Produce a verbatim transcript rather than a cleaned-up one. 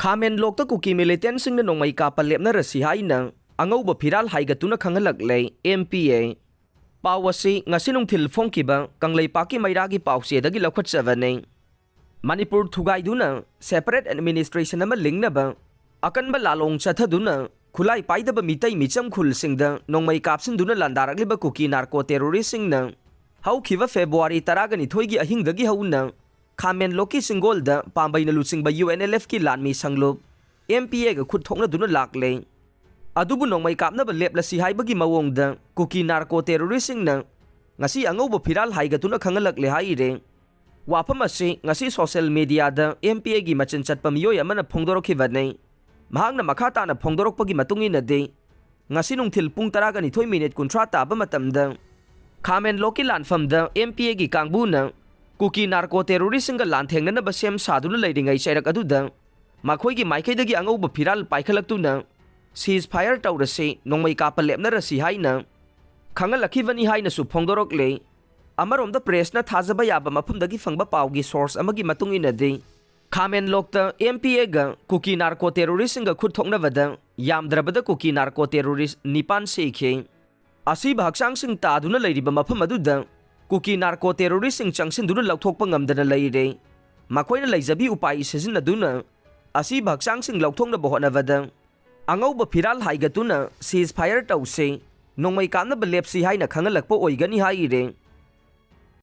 ꯈꯥꯃꯦꯟ ꯂꯣꯛꯇ ꯀꯨꯀꯤ ꯃꯤꯂꯤꯇꯦꯟꯁꯤꯡꯅ ꯅꯣꯡꯃꯩ ꯀꯥꯞꯄ ꯂꯦꯞꯅꯔꯁꯤ ꯍꯥꯏꯅ ꯑꯉꯧꯕ ꯐꯤꯔꯥꯜ ꯍꯥꯏꯒꯠꯇꯨꯅ ꯈꯪꯍꯜꯂꯛꯂꯦ, ꯑꯦꯝ ꯄꯤ ꯑꯦ꯫ ꯄꯥꯎ ꯑꯁꯤ ꯉꯁꯤ ꯅꯨꯡꯊꯤꯜ ꯐꯣꯡꯈꯤꯕ ꯀꯪꯂꯩꯄꯥꯛꯀꯤ ꯃꯩꯔꯥꯒꯤ ꯄꯥꯎꯆꯦꯗꯒꯤ ꯂꯧꯈꯠꯆꯕꯅꯤ꯫ ꯃꯅꯤꯄꯨꯔ ꯊꯨꯒꯥꯏꯗꯨꯅ separate administration ꯑꯃ ꯂꯤꯡꯅꯕ ꯑꯀꯟꯕ ꯂꯥꯂꯣꯡ ꯆꯠꯊꯗꯨꯅ ꯈꯨꯠꯂꯥꯏ ꯄꯥꯏꯗꯕ ꯃꯤꯇꯩ ꯃꯤꯆꯝ ꯈꯨꯜꯁꯤꯡꯗ ꯅꯣꯡꯃꯩ ꯀꯥꯞꯁꯤꯟꯗꯨꯅ ꯂꯥꯟꯗꯥꯔꯛꯂꯤꯕ ꯀꯨꯀꯤ ꯅꯥꯔꯀꯣ ꯇꯦꯔꯣꯔꯤꯁ꯭ꯠꯁꯤꯡꯅ ꯍꯧꯈꯤꯕ ꯐꯦꯕ꯭ꯔꯨꯋꯥꯔꯤ ꯇꯔꯥꯒ ꯅꯤꯊꯣꯏꯒꯤ ꯑꯍꯤꯡꯗꯒꯤ ꯍꯧꯅ ꯈꯥꯃꯦꯟ ꯂꯣꯛꯀꯤ ꯆꯤꯡꯒꯣꯜꯗ ꯄꯥꯝꯕꯩꯅ ꯂꯨꯆꯤꯡꯕ ꯌꯨ ꯑꯦꯟ ꯑꯦꯜ ꯑꯦꯐꯀꯤ ꯂꯥꯟꯃꯤ ꯁꯪꯂꯨꯞ ꯑꯦꯝ ꯄꯤ ꯑꯦꯒ ꯈꯨꯠ ꯊꯣꯛꯅꯗꯨꯅ ꯂꯥꯛꯂꯦ꯫ ꯑꯗꯨꯕꯨ ꯅꯣꯡꯃꯩ ꯀꯥꯞꯅꯕ ꯂꯦꯞꯂꯁꯤ ꯍꯥꯏꯕꯒꯤ ꯃꯑꯣꯡꯗ ꯀꯨꯀꯤ ꯅꯥꯔꯀꯣ ꯇꯦꯔꯣꯔꯤꯁ꯭ꯠꯁꯤꯡꯅ ꯉꯁꯤ ꯑꯉꯧꯕ ꯐꯤꯔꯥꯜ ꯍꯥꯏꯒꯠꯇꯨꯅ ꯈꯪꯍꯜꯂꯛꯂꯦ ꯍꯥꯏꯔꯦ꯫ ꯋꯥꯐꯝ ꯑꯁꯤ ꯉꯁꯤ ꯁꯣꯁꯤꯌꯦꯜ ꯃꯤꯗꯤꯌꯥꯗ ꯑꯦꯝ ꯄꯤ ꯑꯦꯒꯤ ꯃꯆꯤꯟ ꯆꯠꯄ ꯃꯤꯑꯣꯏ ꯑꯃꯅ ꯐꯣꯡꯗꯣꯔꯛꯈꯤꯕꯅꯤ꯫ ꯃꯍꯥꯛꯅ ꯃꯈꯥ ꯇꯥꯅ ꯐꯣꯡꯗꯣꯔꯛꯄꯒꯤ ꯃꯇꯨꯡ ꯏꯟꯅꯗꯤ, ꯉꯁꯤ ꯅꯨꯡꯊꯤꯜ ꯄꯨꯡ ꯇꯔꯥꯒ ꯅꯤꯊꯣꯏ ꯃꯤꯅꯤꯠ ꯀꯨꯟꯊ꯭ꯔꯥ ꯇꯥꯕ ꯃꯇꯝꯗ ꯈꯥꯃꯦꯟ ꯂꯣꯛꯀꯤ ꯂꯥꯟꯐꯝꯗ ꯑꯦꯝ ꯄꯤ ꯑꯦꯒꯤ ꯀꯥꯡꯕꯨꯅ ꯀꯨꯀꯤ ꯅꯥꯔꯀꯣ ꯇꯦꯔꯣꯔꯤꯁ꯭ꯠꯁꯤꯡꯒ ꯂꯥꯟꯊꯦꯡꯅꯅꯕ ꯁꯦꯝ ꯁꯥꯗꯨꯅ ꯂꯩꯔꯤꯉꯩ ꯆꯩꯔꯛ ꯑꯗꯨꯗ ꯃꯈꯣꯏꯒꯤ ꯃꯥꯏꯀꯩꯗꯒꯤ ꯑꯉꯧꯕ ꯐꯤꯔꯥꯜ ꯄꯥꯏꯈꯠꯂꯛꯇꯨꯅ ceasefire ꯇꯧꯔꯁꯤ, ꯅꯣꯡꯃꯩ ꯀꯥꯞꯄ ꯂꯦꯞꯅꯔꯁꯤ ꯍꯥꯏꯅ ꯈꯪꯍꯜꯂꯛꯈꯤꯕꯅꯤ ꯍꯥꯏꯅꯁꯨ ꯐꯣꯡꯗꯣꯔꯛꯂꯦ꯫ ꯑꯃꯔꯣꯝꯗ ꯄ꯭ꯔꯦꯁꯅ ꯊꯥꯖꯕ ꯌꯥꯕ ꯃꯐꯝꯗꯒꯤ ꯐꯪꯕ ꯄꯥꯎꯒꯤ ꯁꯣꯔꯁ ꯑꯃꯒꯤ ꯃꯇꯨꯡ ꯏꯟꯅꯗꯤ, ꯈꯥꯃꯦꯟ ꯂꯣꯛꯇ ꯑꯦꯝ ꯄꯤ ꯑꯦꯒ ꯀꯨꯀꯤ ꯅꯥꯔꯀꯣ ꯇꯦꯔꯣꯔꯤꯁ꯭ꯠꯁꯤꯡꯒ ꯈꯨꯠ ꯊꯣꯛꯅꯕꯗ ꯌꯥꯝꯗ꯭ꯔꯕꯗ ꯀꯨꯀꯤ ꯅꯥꯔꯀꯣ ꯇꯦꯔꯣꯔꯤꯁ꯭ꯠ ꯅꯤꯄꯥꯟ ꯁꯤꯈꯤ꯫ ꯑꯁꯤꯕ ꯍꯛꯆꯥꯡꯁꯤꯡ ꯇꯥꯗꯨꯅ ꯂꯩꯔꯤꯕ ꯃꯐꯝ ꯑꯗꯨꯗ ꯀꯨꯀꯤ ꯅꯥꯔꯀꯣ ꯇꯦꯔꯣꯔꯤꯁ꯭ꯠꯁꯤꯡ ꯆꯪꯁꯤꯟꯗꯨꯅ ꯂꯧꯊꯣꯛꯄ ꯉꯝꯗꯅ ꯂꯩꯔꯦ꯫ ꯃꯈꯣꯏꯅ ꯂꯩꯖꯕꯤ ꯎꯄꯥꯏ ꯁꯤꯖꯤꯟꯅꯗꯨꯅ ꯑꯁꯤꯕ ꯍꯛꯆꯥꯡꯁꯤꯡ ꯂꯧꯊꯣꯛꯅꯕ ꯍꯣꯠꯅꯕꯗ ꯑꯉꯧꯕ ꯐꯤꯔꯥꯜ ꯍꯥꯏꯒꯠꯇꯨꯅ ceasefire ꯇꯧꯁꯤ, ꯅꯣꯡꯃꯩ ꯀꯥꯞꯅꯕ ꯂꯦꯞꯁꯤ ꯍꯥꯏꯅ ꯈꯪꯍꯜꯂꯛꯄ ꯑꯣꯏꯒꯅꯤ ꯍꯥꯏꯔꯦ꯫